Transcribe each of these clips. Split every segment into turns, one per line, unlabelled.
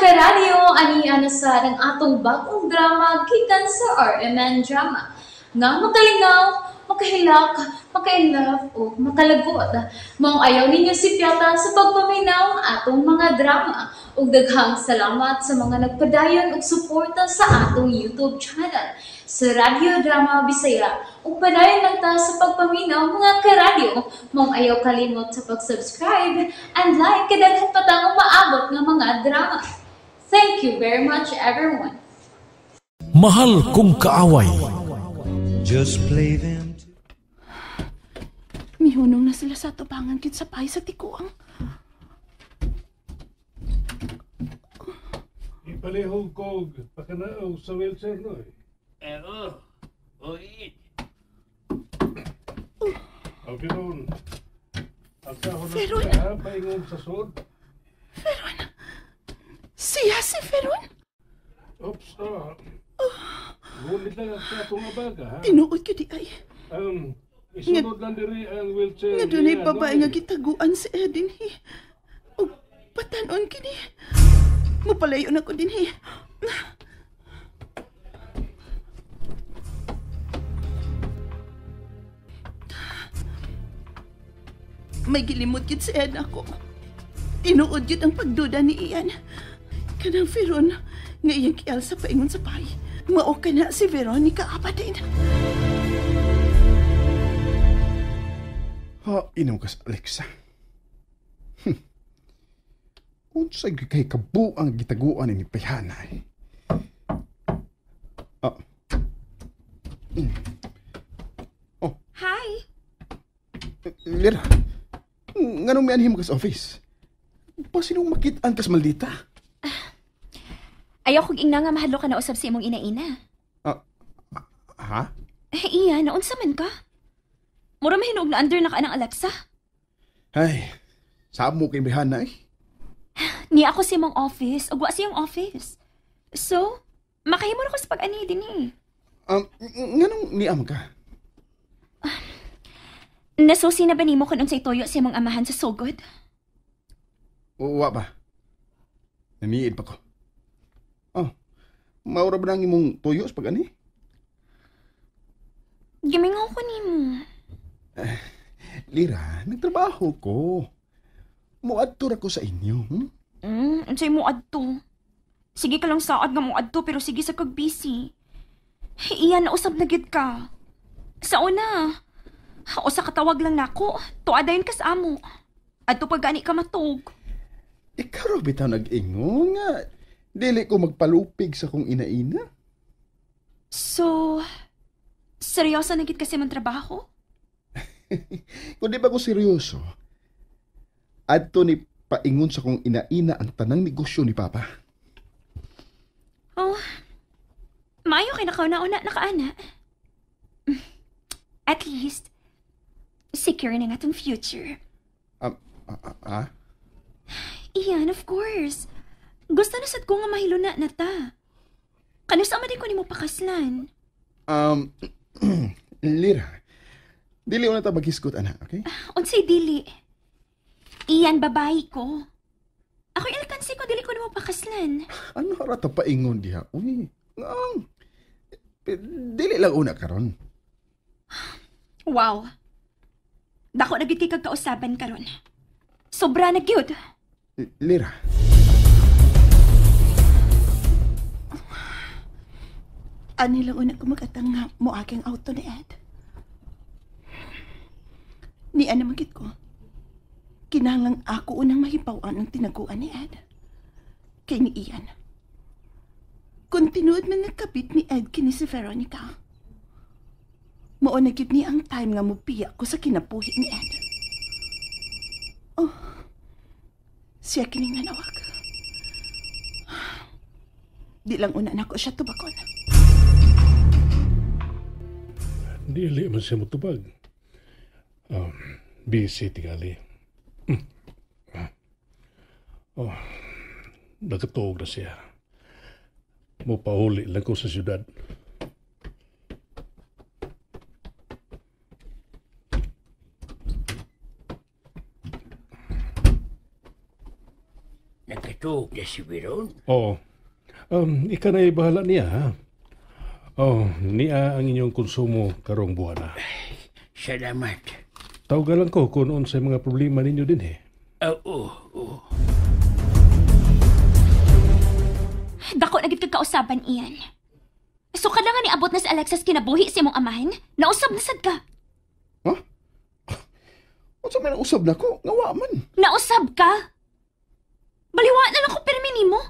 Karadyo, ani ana sa ang atong bagong drama gikan sa RMN Drama. Nga makalingaw, makahilak, maka-inlove o makalagot. Maong ayaw ninyo sipyata sa pagpaminaw atong mga drama. Ug daghang salamat sa mga nagpadayon og suporta sa atong YouTube channel sa Radyo Drama Bisaya. Ug padayon lang ta sa pagpaminaw, mga karadyo. Maong ayaw kalimot sa pag-subscribe and like kay daghan pa tang umaabot nga mga drama. Thank you very much, everyone.
Mahal Kong Kaaway.
Just play them.
Mihunong na sila sa tubangan kit sa pay sa tikuang.
Ipalihog kog pakanaog sa wheelchair, no eh.
Eh, oh. Oy.
Okay ron. Ang sahon na
Feron?
sila, ha? Paingong sa sod.
Feron. Siya si Feron?
Oops, ah. Ngunit lang ang sa atong abaga, ha?
Tinuod gyud di ay.
Isunod lang diri ang wheelchair.
Nga dunay
niya,
babae
no,
nga
eh.
gitaguan si Eden hi. Ug patanon kini. Mupalayo na ko dinhi. May gilimot gyud si Ed ako. Tinuod gyud ang pagduda ni Ian. Kanang Feron nga iyang kial sa paingon sa pay. Mao kana si Veronica Abadin.
Ha, inom ka sa Alexa. Unsay gyud kay kabuang gitaguan ni Payhanay. Ah. Oh.
Hi!
Lira. Nganong may anhim ka sa office? Pasinong makit-an kas maldita?
Ayaw kong ingna nga mahadlok ka na usab sa imong ina-ina.
Ah, ha?
Eh, Ian, naunsa man ka? Mura mahinog na under na ka ng Alexa.
Ay, sabo kay Bayhanay.
Ni ako sa imong office, ug wa sa iyong office. So, makahimo ra ko sa pag-ani din eh.
Nganong niam ka?
Nasusi na ba nimo kung unsay tuyo sa imong amahan sa sugod?
Wa ba? Naniid pa ko. Oh, maura ba nang imong tuyo sa pag-ani?
Gimingaw ko nimo.
Lira, nagtrabaho ko. Muadto ra ko sa inyo.
Unsay mo adto? Sige ka lang saad nga mo adto pero sige sa kag busy. Iyan, usab na gid ka. Sa una, o sa katawag lang nako, tuadayon ka sa amo. Adto pag gani ka matug.
Ikaw ra bitaw nag-ingon nga dili ko magpalupig sa kong ina-ina.
So, seryoso na gid kasi man trabaho?
Kung di ba ko seryoso, adto ni paingon sa kong ina-ina ang tanang negosyo ni Papa.
Oh, maayo kay nakauna-una nakaana. At least, secure na nga tong future. Iyan, of course. Gusto na sad ko nga mahiluna na ta. Kanus ama din ko nimo pakaslan.
Lira, dili una ta maghisgot, ana, okay?
Unsay dili? Iyan, babae ko. Ako alkansi ko, dili ko nimo pakaslan.
Ano ra ta paingon diha? Uy, ang dili lang una karon.
Wow. Dako na gyud kay kagkausaban karon. Sobra na gyud.
Lira.
Ani lang una ko magatang nga mo aking auto ni Ed. Ni ana magit ko. Kinahanglang ako unang mahibaw-an ang tinaguan ni Ed. Kay ni Ian. Kung tinuod man nagkabit ni Ed kini si Veronica, mao na gyud ni ang time nga mupiya ko sa kinabuhi ni Ed. Oh, siya kining nanawag. Di lang una nako siya tubakon.
Dili man siya mutubag. Busy tingali. Oh, nagatuog na siya. Mupauli lang ko sa siyudad.
Nagkatug. na si Veron.
Oo. Ika na bahala niya, ha? Oh, niya ang inyong konsumo karong buwan.
Salamat.
Tawagan lang ko kung unsay mga problema ninyo din, eh.
Oo, oo.
Dako na gid kag kausaban iyan. So kada nga niabot na si Alexis kinabuhi sa imong amahan, nausab na sad ka.
Ha? Unsa may nausab na ko? Nga wa man.
Nausab ka? Baliwa na lang ko pirmi nimo.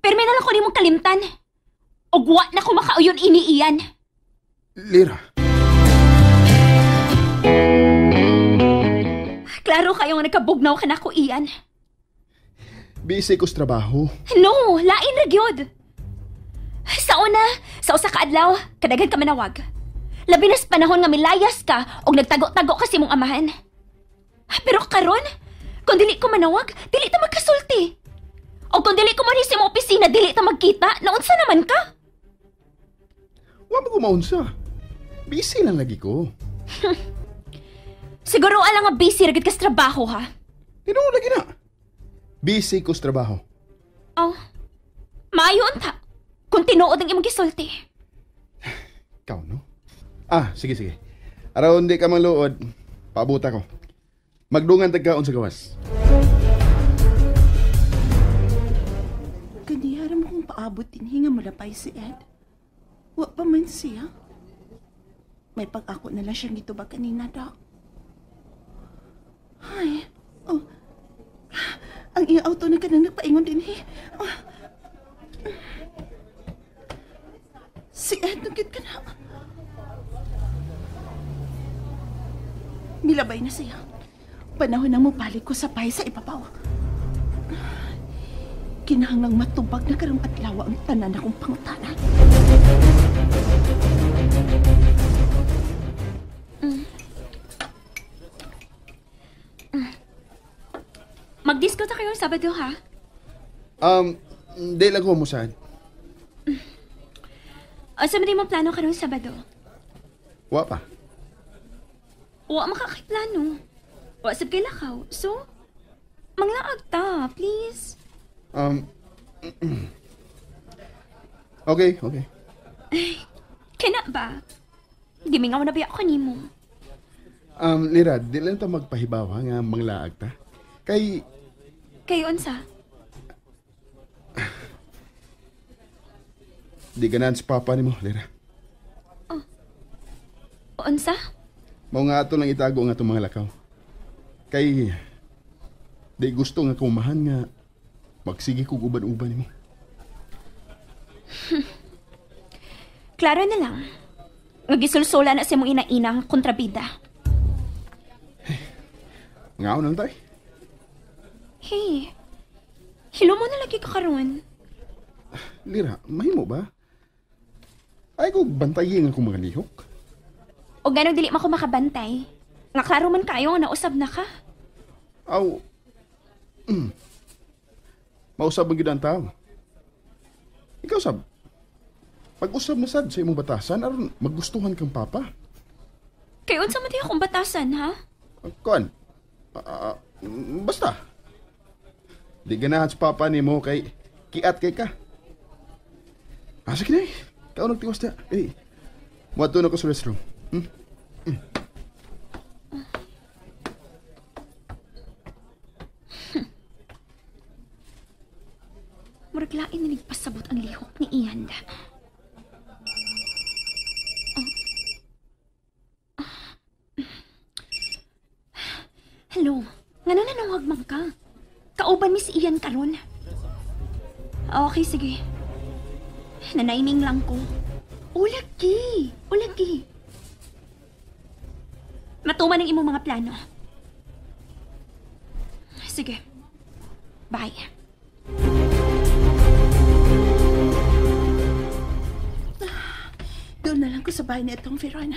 Pirmi na lang ko nimong kalimtan. Og wa na ko makauyon ini iyan.
Lira.
Klaro kayo nga nagkabugnaw ka na ko iyan.
Busy ko sa trabaho.
No, lain ra gyud. Sa una, sa usa ka adlaw, kadaghan ka manawag. Labi na sa panahon nga milayas ka og nagtago-tago ka sa imong amahan. Pero karon, kung dili ko manawag, dili ta magkasulti. O kung dili ko manhi sa imong opisina, dili ta magkita, naunsa naman ka?
Wa mo kumaunsa. Busy lang lagi ko.
Siguro alang nga busy ra gid ka sa trabaho, ha?
Tinuod lagi na. Busy ko sa trabaho.
Oh, maayo unta. Kung tinuod ang imong gisulti.
Ikaw, no? Ah, sige, sige. Aron di ka mangluod, paabuta ko. Magdungan tagkaon sa gawas.
Kanihara mo kong paabot din, hinga malapay si Ed. Wa pa man siya. May pag-ako na lang siyang gitubag kanina daw. Ay, oh. Ang iyang auto na kanang nagpaingon din, eh. Oh. Si Ed, nagkit ka na. Milabay na siya. Panahon na mobalik ko sa pay sa ipapaw. Kinahanglang matubag na karong adlaw ang tanan akong pangutana.
Mag-disco ta kayo Sabado, ha?
Di lang ko mo saan.
O, sa mo plano karong Sabado?
Wa pa.
Wa makakaplano. Wa sab kay lakaw. So, manglaag ta, please.
Okay, okay.
Ay, kina ba? Gimingaw na ba ako nimo?
Lira, di lang ta magpahibaw ha, nga manglaag ta. Kay...
Kay unsa?
Di ganahan sa papa nimo, Lira.
Oh. Unsa?
Mao nga ato lang itago nga itong mga lakaw. Kay... Di gusto nga kumahan nga magsige kog uban-uban nimo.
Klaro na lang. Magisulsula na sa imong ina-ina ang kontrabida.
Ngaon lang tayo.
Hey, hilo mo na lagi ka karon.
Lira, mahimo ba? Ay ko bantayin akong mga lihok.
O ganong dili man ko makabantay. Nga klaro man kayo nga nausab na ka.
Aw, mausab ang gid ang tao. Ikaw sab, pag-usab na sad sa imong batasan aron magustuhan kang papa.
Kay unsa man tayo akong batasan, ha?
Kuan. Basta. Di ganahan sa papa nimo kay kiat kay ka. Ah, sige na eh. Ikaw nagtiwas na. Eh, muadto na ko sa restroom. Hmm?
Murag lain na nagpasabot ang lihok ni Ian. Hello, ngano nanawag man ka? Kauban mi si Ian karon. Okay, sige. Nanaiming lang ko. Ulagi! Ulagi! Matuman ang imong mga plano. Sige. Bye.
Doon na lang ko sa bahay na itong Verona.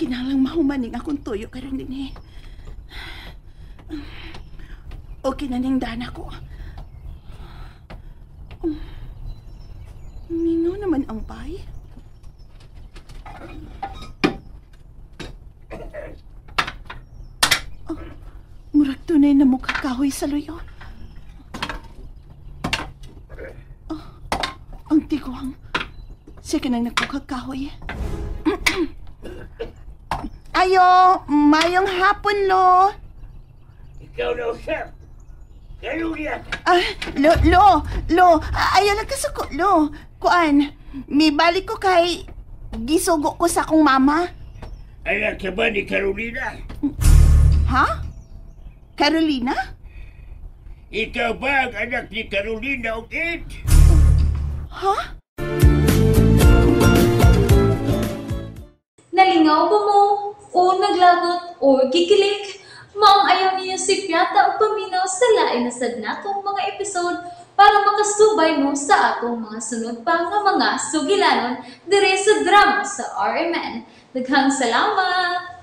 Kinalang mahumaning akong tuyo karon din eh. Okay na ning dana ko. Mingaw naman ang bay. Oh, murag tunay na mukha kahoy sa luyo. Oh, ang tiguang. Siya ka nang nagpukag kahoy. Ayo, mayong hapon, lo.
Ikaw na usap. Kayo niya.
Ah, lo, lo, lo. Ayaw lang kasuko, lo. Kuan, mibalik ko kay gisugo ko sa akong mama.
Anak ka ba ni Carolina?
Ha? Carolina?
Ikaw ba ang anak ni Carolina o Ed?
Ha?
Nalingaw ba mo? O naglagot o gikilig? Maong ayaw niyo si Piata og paminaw sa lain na sad natong mga episode para makasubay mo sa atong mga sunod pa nga mga sugilanon dire sa drama sa RMN. Daghang salamat!